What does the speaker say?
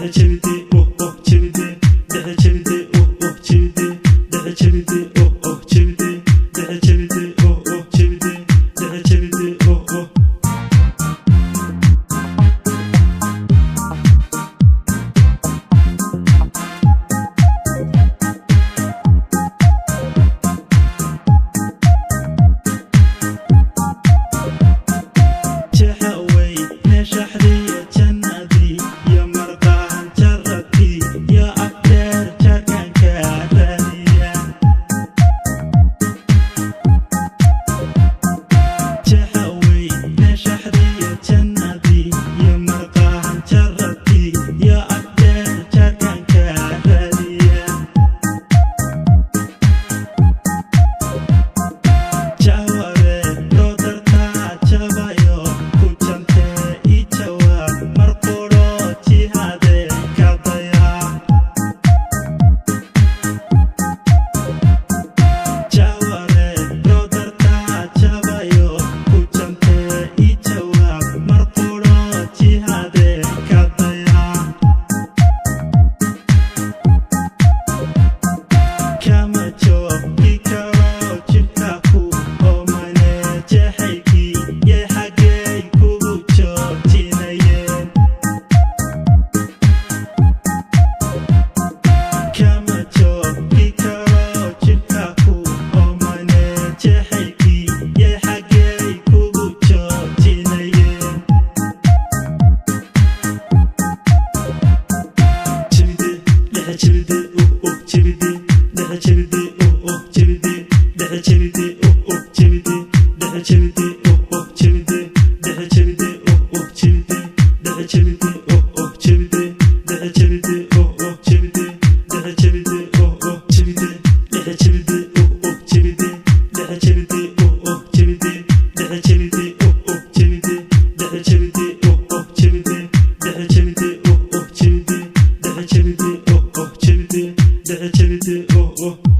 Dhexe jebide, oh oh, jebide. Dhexe jebide, oh oh, jebide. Dhexe jebide, oh oh, jebide. Dhexe jebide, oh oh, jebide. Dhexe jebide, oh oh. Jeexawey meeshaxdiya jannadii iyo marqaan jarabkii iyo afdeer jarkanka raadiya. Jeexawey meeshaxdiya jannadii iyo marqaan jarabkii iyo afdeer jarkanka raadiya. Jawaabe rodartaa jabayo ku jantee i jawaab mar quro jihaade ka dayaa. Jawaabe rodartaa jabayo ku jantee i jawaab mar quro jihaade ka dayaa. Kama joogi karo jidhka ku oomane jeexaygii yay xaggay kugu joojinayeen. Kama joogi karo jidhka ku oomane jeexaygii yay xaggay kugu joojinayeen. Jebide, dhexe jebide, oh oh, jebide. Dhexe jebide, oh oh, jebide. Dhexe jebide, oh oh, jebide. Dhexe jebide, oh oh, jebide. Dhexe jebide, oh oh, jebide. Dhexe jebide, oh oh, jebide. Dhexe jebide, oh oh, jebide. Dhexe jebide, oh oh, jebide. Dhexe jebide, oh oh, jebide. Dhexe jebide, oh oh, jebide. Dhexe jebide, oh oh, jebide. Dhexe jebide, oh oh, jebide. Dhexe jebide, oh oh, jebide. Dhexe jebide, oh oh, jebide. Dhexe jebide, oh oh.